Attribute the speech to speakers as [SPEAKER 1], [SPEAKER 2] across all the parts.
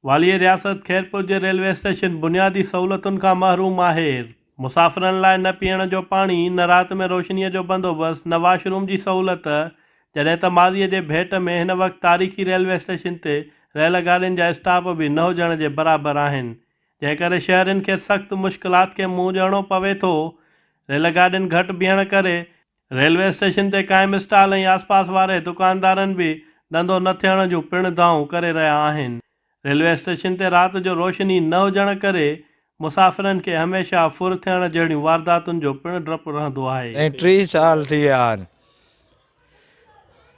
[SPEAKER 1] واليء رياست خيرپور جي railway station بنيادي سهولتن کان محروم آهي. مسافرن لاء نه پيئڻ جو پاڻي، نه رات ۾ روشنيء جو بندوبست، نه واش روم جي سهولت، جڏهن ته ماضيء جي ڀيٽ ۾ هن وقت تاريخي ريلوي اسٽيشن تي ريل گاڏين جا اسٽاپ به نه هجڻ جي برابر آهن، جنهن ڪري شهرين کي سخت مشڪلات کي منهن ڏيڻو پوي ٿو. ريل گاڏين گهٽ بيهڻ ڪري ريلوي اسٽيشن تي قائم اسٽال ۽ آسپاس واري دڪاندارن به ڌنڌو نه ٿيڻ جون پڻ دانهون ڪري رهيا آهن. ريلوي اسٽيشن تي رات جو روشني نه هجڻ ڪري مسافرن کي هميشه ڦر ٿيڻ جهڙيون وارداتن جو پڻ ڊپ رهندو آهي.
[SPEAKER 2] سائين 30 سال ٿي ويا آهن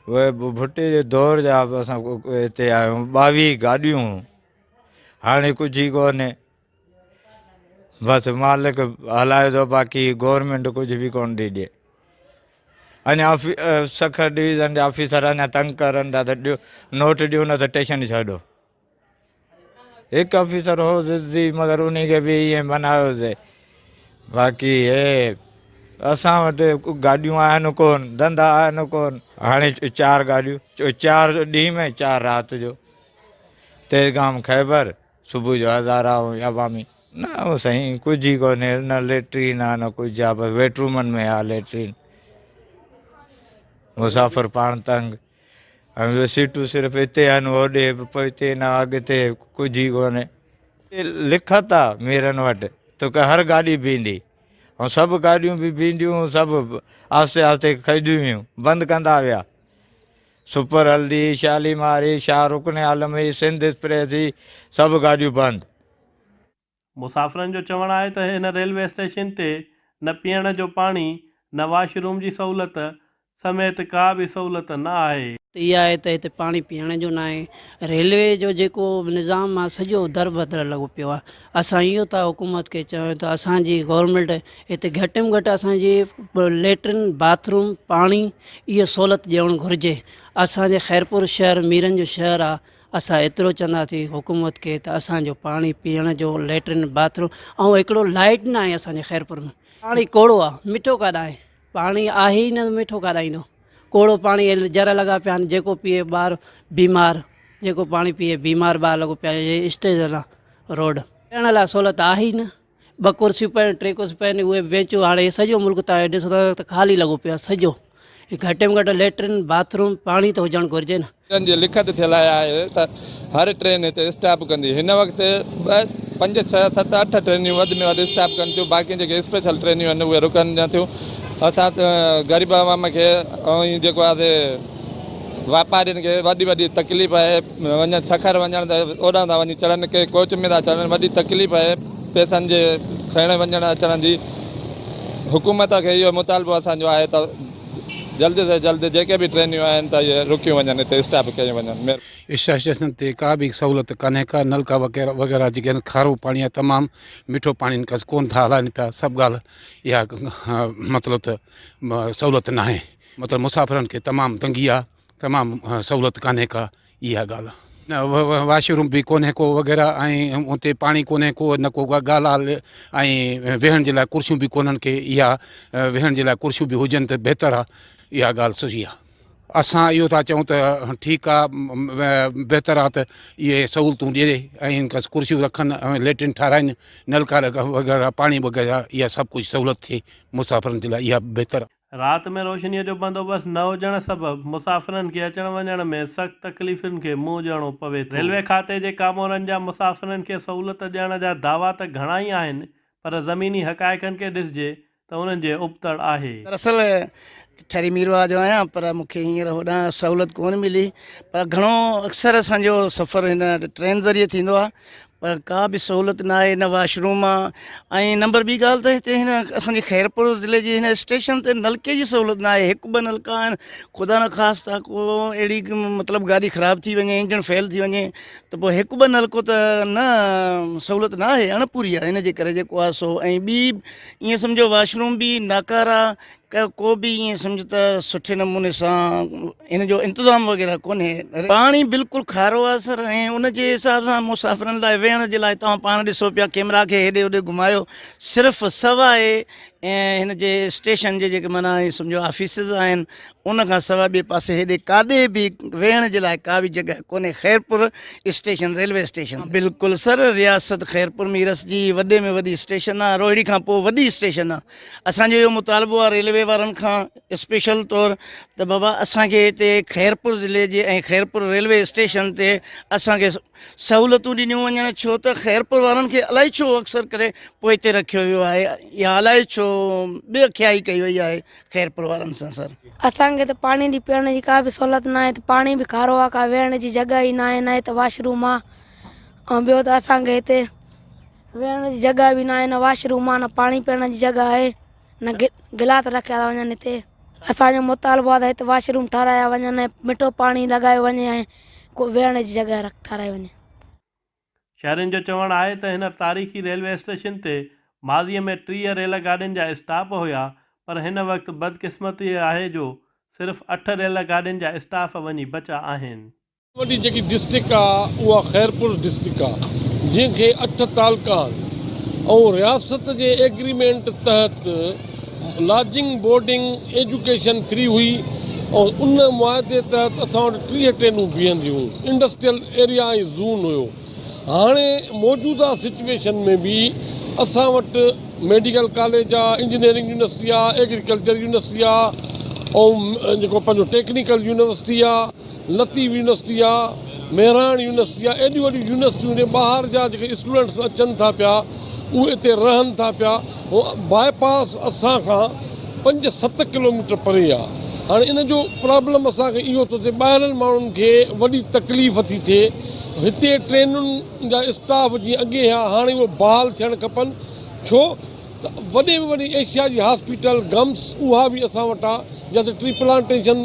[SPEAKER 2] اهي ڀٽي جي دور جا اسان هتي آهيون 22 گاڏيون هاڻي ڪجهه ئي ڪونهي بس مالڪ هلائي ٿو باقي گورنمينٽ ڪجهه به ڪونه ٿي ڏي اڃا سکر ڊويزن جا آفيسر اڃا تنگ ڪرن ٿا ته ڏيو نوٽ ڏيو نه ته ٽيشن ڇڏو هڪ آفيسر هو ضدي مگر ان کي به ائين بنايوسي باقي هي اسان وٽ گاڏيون آهن ڪون ڌنڌا آهن ڪون هاڻي چار گاڏيون چار ڏينهن ۾ چار رات جو تيزگام خيبر صبح جو هزارا ۽ عوامي. نه او سائين ڪجهه ئي ڪونهي نه ليٽرين آ نه ڪجهه آ بس ويٽ رومن ۾ آ ليٽرين مسافر پاڻ تنگ ۽ سيٽون صرف هتي آهن هوڏي پوئتي نه اڳتي ڪجهه ئي ڪونهي لکت آ ميرن وٽ ته هر گاڏي بيهندي ۽ سڀ گاڏيون به بيهنديون سڀ آهستي آهستي کڄنديون ويون بند ڪندا ويا سپر هلدي، شاليمار هي، شاهه رڪن عالم هي، سنڌ ايڪسپريس هي، سڀ گاڏيون بند.
[SPEAKER 1] مسافرن جو چوڻ آهي ته هن ريلوي اسٽيشن تي نه پيئڻ جو پاڻي، نه واش روم جي سهولت سميت ڪا به سهولت نه آهي.
[SPEAKER 3] اها آهي ته هتي پاڻي پيئڻ جو ناهي، ريلوي جو جيڪو نظام آهي سڄو دربدر لڳو پيو آهي، اسان اهو ٿا حڪومت کي چئون ته اسان جي گورنمينٽ هتي گهٽ ۾ گهٽ اسان جي ليٽرين باٿ روم پاڻي اهو سهولت ڏيڻ گهرجي اسان جي خيرپور شهر ميرن جو شهر آ اسان ايترو چونداسين حڪومت کي ته اسان جو پاڻي پيئڻ جو ليٽرين باٿ روم ۽ هڪڙو لائيٽ نه آهي اسان جي خيرپور ۾ پاڻي ڪوڙو آ مٺو ڪاڏان آهي پاڻي آهي ئي نه مٺو ڪاڏان ايندو ڪوڙو پاڻي جر لڳا پيا آهن جيڪو پيئي ٻار بيمار جيڪو پاڻي پيئي بيمار ٻار لڳو پيا آهي اسٽيج روڊ پيئڻ لاء سهولت آهي ئي نه ٻه ڪرسيون پيون ٽي ڪرسيون پيون اهي بينچون هاڻي هي سڄو ملڪ تان ڏسو ٿا ته خالي لڳو پيو آهي سڄو گهٽ ۾ گهٽ ليٽرين باٿ روم پاڻي ته هجڻ گهرجي نه.
[SPEAKER 4] ٽرين جي لکت ٿيل آهي ته هر ٽرين هتي اسٽاپ ڪندي هن وقت ٻه پنج ڇهه ست اٺ ٽرينيون وڌ ۾ وڌ اسٽاپ ڪن ٿيون باقي جيڪي اسپيشل ٽرينيون آهن اهي رڪن نه ٿيون اسان غريب عوام کي ۽ جيڪو آهي واپارين کي وڏي وڏي تڪليف آهي وڃن سکر وڃڻ ته اوڏانهن ٿا وڃي چڙهن ڪي ڪوچ ۾ ٿا چڙهن وڏي تڪليف آهي پئسن جي کڻڻ وڃڻ اچڻ جي حڪومت کي اهو مطالبو اسان جو آهي ته جلد سي جلد جيڪي به ٽرينيون آهن ته اهي رڪيون وڃن هتي اسٽاپ ڪيون وڃن مهرباني.
[SPEAKER 5] اسٽيشن تي ڪا به سهولت ڪانهي ڪا نلڪا وغيره وغيره جيڪي آهن کارو پاڻي آهي تمام مٺو پاڻي ڪونه ٿا هلائن پيا سڀ ڳالهه اها مطلب ته سهولت ناهي مطلب مسافرن کي تمام تنگي آ تمام سهولت ڪانهي ڪا اها ڳالهه نه واش روم به ڪونهي ڪو وغيره ۽ اتي پاڻي ڪونهي ڪو نه ڪو ڳالهه آ ۽ ويهڻ جي لاء ڪرسيون به ڪونهن ڪي اها ويهڻ جي لاء ڪرسيون به هجن ته بهتر آ اها ڳالهه سٺي آ اسان اهو ٿا چئون ته ٺيڪ آ بهتر آ ته اهي سهولتون ڏي ۽ ڪرسيون رکن ۽ ليٽرين ٺاراهن نلڪا وغيره پاڻي وغيره اها سڀ ڪجهه سهولت ٿئي مسافرن جي لاء اها بهتر آ.
[SPEAKER 1] رات ۾ روشنيء جو بندوبست نه هجڻ سبب مسافرن کي اچڻ وڃڻ ۾ سخت تڪليفن کي منهن ڏيڻو پوي ٿو. ريلوي کاتي جي ڪامورن جا مسافرن کي سهولت ڏيڻ جا دعويٰ ته گهڻا ئي آهن پر زميني حقائقن کي ڏسجي ته انهن جي ابتڙ آهي.
[SPEAKER 6] دراصل ٺري ميرواهه جو آهيان پر مون کي هينئر هوڏانهن سهولت ڪونه ملي پر گهڻو اڪثر اسان جو سفر هن ٽرين ذريعي ٿيندو آهي پر ڪا به سهولت نه آهي نه واش روم آ ۽ نمبر ٻي ڳالهه ته هتي هن اسان جي خيرپور ضلعي جي هن اسٽيشن تي نلڪي جي سهولت نه آهي هڪ ٻه نلڪا آهن خدا نه خواست ڪو اهڙي مطلب گاڏي خراب ٿي وڃي انجڻ فيل ٿي وڃي ته پوء هڪ ٻه نلڪو ته نه سهولت نه آهي اڻ پوري آهي ان جي ڪري جيڪو آهي سو ۽ ٻي ائين سمجهو واش روم به ناڪارا ڪو به ائين سمجهه ته سٺي نموني سان ان جو انتظام وغيره ڪونهي. پاڻي بلڪل کارو آهي سر ۽ ان جي حساب سان مسافرن لاء ويهڻ جي لاء توهان پاڻ ڏسو پيا ڪيمرا کي هيڏي هوڏي گهمايو صرف سواء هن جي اسٽيشن جي جيڪي معنيٰ ائين سمجهو آفيسز آهن ان کان سواء ٻئي پاسي هيڏي ڪاڏي به ويهڻ جي لاء ڪا به جڳهه ڪونهي خيرپور اسٽيشن ريلوي اسٽيشن تي. بلڪل سر رياست خيرپور ميرس جي وڏي ۾ وڏي اسٽيشن آ روهڙي کان پوء وڏي اسٽيشن آ اسان جو اهو مطالبو آ ريلوي وارن کان اسپيشل طور ته بابا اسان کي هتي خيرپور ضلعي جي ۽ خيرپور ريلوي اسٽيشن تي اسان کي سهولتون ڏنيون وڃن ڇو ته خيرپور وارن کي الائي ڇو اڪثر ڪري پوئتي رکيو ويو آهي يا الائي ڇو بي اکيائي ڪئي وئي آهي خيرپور وارن سان سر.
[SPEAKER 7] اسان کي ته پاڻي جي پيئڻ جي ڪا به سهولت ناهي ته پاڻي به کارو آ ڪا ويهڻ جي جڳهه ئي ناهي نه هتي واش روم آ ۽ ٻيو ته اسان کي هتي ويهڻ جي جڳهه به ناهي نه واش روم آ نه پاڻي پيئڻ جي جڳهه آهي نه گلاس رکيا ٿا وڃن هتي اسان جو مطالبو آ ته هتي واش روم ٺارايا وڃن ۽ مٺو پاڻي لڳايو وڃي ۽ ڪو ويهڻ جي جڳهه ٺاراهي وڃي.
[SPEAKER 1] شهرين جو چوڻ آهي ته هن تاريخي ريلوي اسٽيشن تي ماضي ۾ 30 ريل گاڏين جا اسٽاپ هيا پر هن وقت بدقسمتي آهي جو صرف اٺ ريل گاڏين جا اسٽاف وڃي بچا آهن.
[SPEAKER 8] وڏي جيڪي ڊسٽرڪٽ آ اها خيرپور ڊسٽرڪٽ آ جنهن کي اٺ تعلقا آهن ۽ رياست جي ايگريمينٽ تحت لاجنگ بورڊنگ ايجوڪيشن فري هئي ۽ ان معاهدي تحت اسان وٽ 30 ٽرينون بيهنديون هيون انڊسٽريل ايريا ۽ زون هيو هاڻي موجوده سچويشن ۾ به اسان وٽ ميڊيڪل ڪاليج آ انجنيئرنگ يونيورسٽي آ ايگريڪلچر يونيورسٽي آ ۽ جيڪو پنهنجو ٽيڪنيڪل يونيورسٽي آ لطيف يونيورسٽي آ مهراڻ يونيورسٽي آ ايڏيون وڏيون يونيورسٽيون جي ٻاهر جا جيڪي اسٽوڊنٽس اچن ٿا پيا اهي اتي رهن ٿا پيا باء پاس اسان کان پنج ست ڪلوميٽر پري آ هاڻي ان جو پرابلم اسان کي اهو ٿو ٿئي ٻاهرن ماڻهن کي وڏي تڪليف ٿي ٿئي هتي ٽرينن جا اسٽاف جيئن اڳي هيا هاڻي اهي بحال ٿيڻ کپن ڇو ته وڏي ۾ وڏي ايشيا جي هاسپيٽل گمس اها به اسان وٽ آ جتي ٽري پلانٽيشن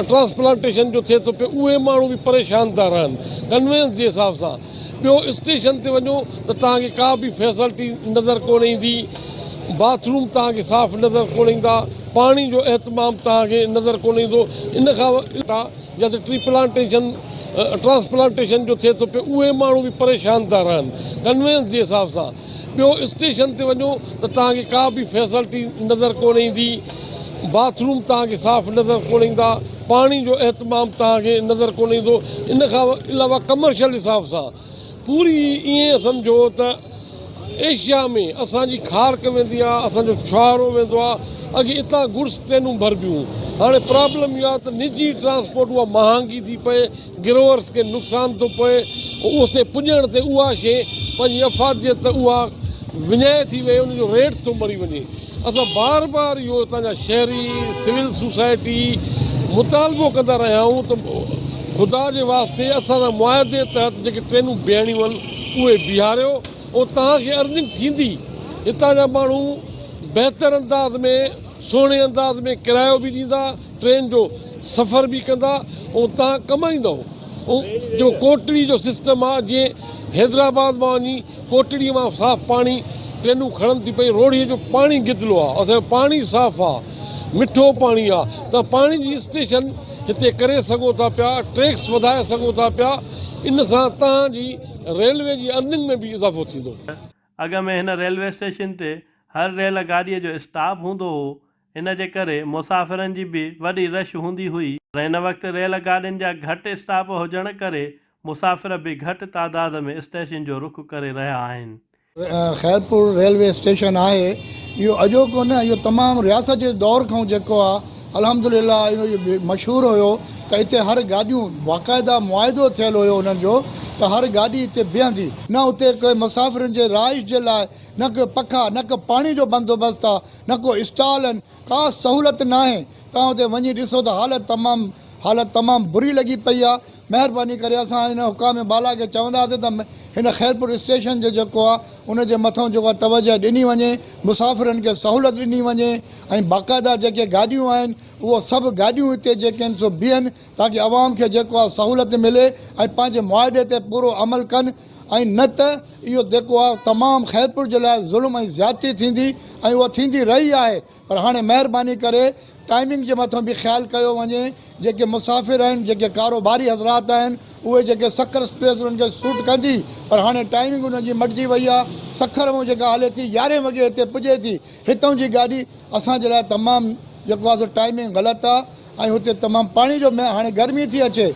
[SPEAKER 8] ٽرانسپلانٽيشن جو ٿئي ٿو پيو اهي ماڻهو به پريشان ٿا رهن ڪنوينس جي حساب سان ٻيو اسٽيشن تي وڃو ته توهان کي ڪا به فيسلٽي نظر ڪونه ايندي باٿ روم توهان کي صاف نظر ڪونه ايندا پاڻي جو اهتمام توهان کي نظر ڪونه ايندو ان کان جتي ٽري پلانٽيشن ٽرانسپلانٽيشن جو ٿئي ٿو پيو اهي ماڻهو به پريشان ٿا رهن ڪنوينس جي حساب سان ٻيو اسٽيشن تي وڃو ته توهان کي ڪا به فيسلٽي نظر ڪونه ايندي باٿ روم توهان کي صاف نظر ڪونه ايندا پاڻي جو اهتمام توهان کي نظر ڪونه ايندو ان کان علاوه ڪمرشل حساب سان پوري ائين سمجهو ته ايشيا ۾ اسان جي کارڪ ويندي آهي اسان جو ڇهارو ويندو آهي اڳي اتان گڊس ٽرينون ڀربيون هاڻي پرابلم اها آهي ته نجي ٽرانسپورٽ اها مهانگي ٿي پئي گروئرس کي نقصان ٿو پوي اتي پڄڻ تي اها شيء پنهنجي افاديت اها وڃائي ٿي وئي ان جو ريٽ ٿو مري وڃي اسان بار بار اهو اتان جا شهري سول سوسائٽي مطالبو ڪندا رهيا آهيون ته خدا جي واسطي اسان سان معاهدي تحت جيڪي ٽرينون بيهڻيون آهن اهي بيهاريو ۽ توهان کي ارننگ ٿيندي هتان جا ماڻهو بهتر انداز ۾ سهڻي انداز ۾ ڪرايو به ڏيندا ٽرين جو سفر به ڪندا ۽ تان ڪمائيندؤ ۽ جيڪو ڪوٽڙي جو سسٽم آ جيئن حيدرآباد مان وڃي ڪوٽڙي مان صاف پاڻي ٽرينون کڻن ٿي پئي روهڙي جو پاڻي گدلو آ اسان جو پاڻي صاف آ مٺو پاڻي آ ته پاڻي جي اسٽيشن هتي ڪري سگهو ٿا پيا ٽيڪس وڌائي سگهو ٿا پيا ان سان تان جي ريلوي جي ارننگ ۾ به اضافو ٿيندو.
[SPEAKER 1] اڳ ۾ هن ريلوي اسٽيشن تي هر ريل گاڏيء جو اسٽاپ هوندو هو ان جي ڪري مسافرن جي به وڏي رش هوندي هئي پر هن وقت ريل گاڏين جا گهٽ اسٽاپ هجڻ ڪري مسافر به گهٽ تعداد ۾ اسٽيشن جو رخ ڪري رهيا آهن.
[SPEAKER 9] خيرپور ريلوي اسٽيشن آهي اهو اڄوڪو نه اهو تمام رياست جي دور کان جيڪو آهي الحمدلله اهو مشهور هيو ته اتي هر گاڏيون باقاعده معاهدو ٿيل هيو انهن جو ته هر گاڏي اتي بيهندي نه اتي ڪي مسافرن جي رهائش جي لاء نه ڪي پکا نه ڪو پاڻي جو بندوبست آ نه ڪو اسٽال آهن ڪا سهولت ناهي توهان اتي وڃي ڏسو ته حالت تمام حالت تمام بري لڳي پئي آ مهرباني ڪري اسان هن حڪام بالا کي چونداسين ته هن خيرپور اسٽيشن جو جيڪو آ ان جي مٿان جيڪو آ توجه ڏني وڃي مسافرن کي سهولت ڏني وڃي ۽ باقاعده جيڪي گاڏيون آهن اهو سڀ گاڏيون هتي جيڪي آهن سو بيهن تاڪي عوام کي جيڪو آ سهولت ملي ۽ پنهنجي معاهدي تي پورو عمل ڪن ۽ نه ته اهو جيڪو آهي تمام خيرپور جي لاء ظلم ۽ زيادتي ٿيندي ۽ اها ٿيندي رهي آهي پر هاڻي مهرباني ڪري ٽائمنگ جي مٿان به خيال ڪيو وڃي جيڪي مسافر آهن جيڪي ڪاروباري حضرات آهن اهي جيڪي سکر ايڪسپريس انهن کي سوٽ ڪندي پر هاڻي ٽائمنگ انهن جي مٽجي وئي آهي سکر مون جيڪا هلي ٿي يارهين وڳي هتي پڄي ٿي هتان جي گاڏي اسان جي لاء تمام جيڪو آهي سو ٽائمنگ غلط آهي. ۽ هتي تمام پاڻي جو هاڻي گرمي ٿي اچي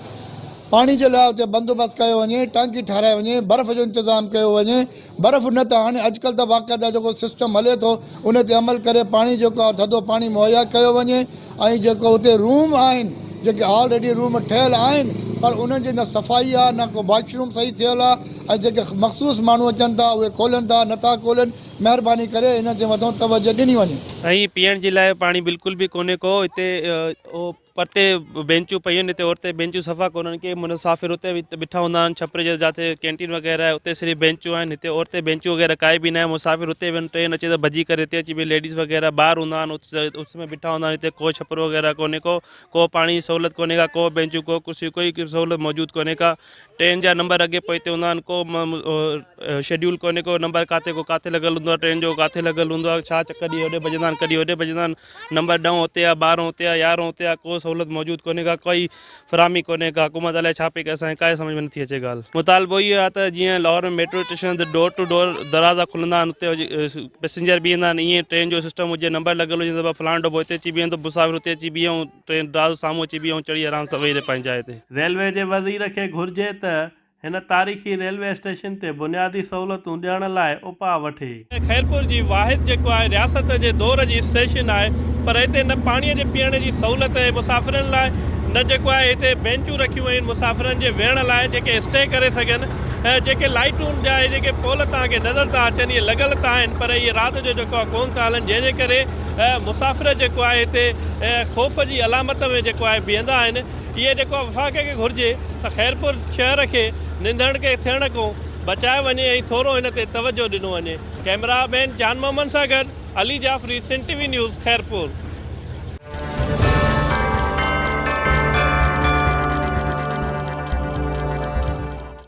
[SPEAKER 9] پاڻي جي لاء اتي بندوبست ڪيو وڃي ٽانڪي ٺاراهي وڃي برف جو انتظام ڪيو وڃي برف نه ته هاڻي اڄڪلهه ته باقاعده جيڪو سسٽم هلي ٿو ان تي عمل ڪري پاڻي جيڪو آهي ٿڌو پاڻي مهيا ڪيو وڃي ۽ جيڪو اتي روم آهن جيڪي آلريڊي روم ٺهيل آهن پر انهن جي نه صفائي آهي نه ڪو واش روم صحيح ٿيل آهي ۽ جيڪي مخصوص ماڻهو اچن ٿا اهي کولين ٿا نٿا کولين مهرباني ڪري انهن جي مٿان توجه ڏني وڃي.
[SPEAKER 10] سائين پيئڻ جي لاء پاڻي بلڪل به ڪونهي ڪو هتي پرتي بينچون پيون آهن هتي اورتي بينچون صفا ڪونهن ڪي مسافر اتي بيٺا هوندا آهن ڇپري جي جاتي ڪينٽين وغيره آهي اتي صرف بينچون آهن هتي اورتي بينچون وغيره ڪائي به ناهي مسافر اتي وڃن ٽرين اچي ته ڀڄي ڪري هتي اچي ليڊيز وغيره ٻار هوندا آهن اس ۾ بيٺا هوندا آهن هتي ڪو ڇپرو وغيره ڪونهي ڪو ڪو پاڻي جي سهولت ڪونهي ڪا ڪو بينچون ڪو ڪرسيون ڪوئي سهولت موجود ڪونهي ڪا ٽرين جا نمبر اڳي پوئتي هوندا آهن ڪو شيڊيول ڪونهي ڪو نمبر ڪاٿي ڪو ڪاٿي لڳل هوندو آهي ٽرين جو ڪاٿي لڳل هوندو آهي ڇا ڪڏهن هوڏي ڀڄندا آهن ڪڏهن هوڏي ڀڄندا آهن نمبر ڏهون هتي آهي ٻارهون هتي آهي يارهون هتي آهي ڪو سهولت موجود ڪونهي ڪا ڪوئي فراهمي ڪونهي ڪا حڪومت الائي ڇا پئي ڪري اسان کي ڪائي سمجهه ۾ نٿي اچي ڳالهه مطالبو اهو آهي ته جيئن لاهور ۾ ميٽرو اسٽيشن تي ڊور ٽو ڊور دروازا کلندا آهن اتي پئسينجر بيهندا آهن ائين ٽرين جو سسٽم هجي نمبر لڳل هجي ته فلاڻو ڊٻو هتي اچي بيهندو مسافر هتي اچي بيهي ۽ ٽرين دروازو سامهون اچي بيهي ۽ چڙهي آرام سان ويهي رهي پنهنجي جاء تي.
[SPEAKER 1] ريلوي جي وزير کي گهرجي ته هن تاريخي ريلوي اسٽيشن تي بنيادي سهولتون ڏيڻ لاء اپاء وٺي. خيرپور جي واحد جيڪو آهي رياست جي دور جي اسٽيشن آهي پر هتي نه پاڻي جي پيئڻ جي سهولت اهي مسافرن لاء نه جيڪو آهي هتي بينچون رکيون ويون آهن مسافرن جي ويهڻ لاء جيڪي اسٽي ڪري سگهن ۽ جيڪي لائيٽون جا اهي جيڪي پول توهان کي نظر ٿا اچن اهي لڳل ته آهن پر اهي رات جو جيڪو آهي ڪونه ٿا هلن جنهن جي ڪري مسافر جيڪو آهي هتي خوف جي علامت ۾ جيڪو آهي بيهندا آهن اهي جيڪو آهي وفاق کي گهرجي ته خيرپور شهر کي ننڌڻڪي ٿيڻ کان بچايو وڃي ۽ ٿورو هن تي توجهه ڏنو وڃي. ڪئميرا مين جان محمد سان گڏ Ali Jafri, Sindh T V news, Khairpur.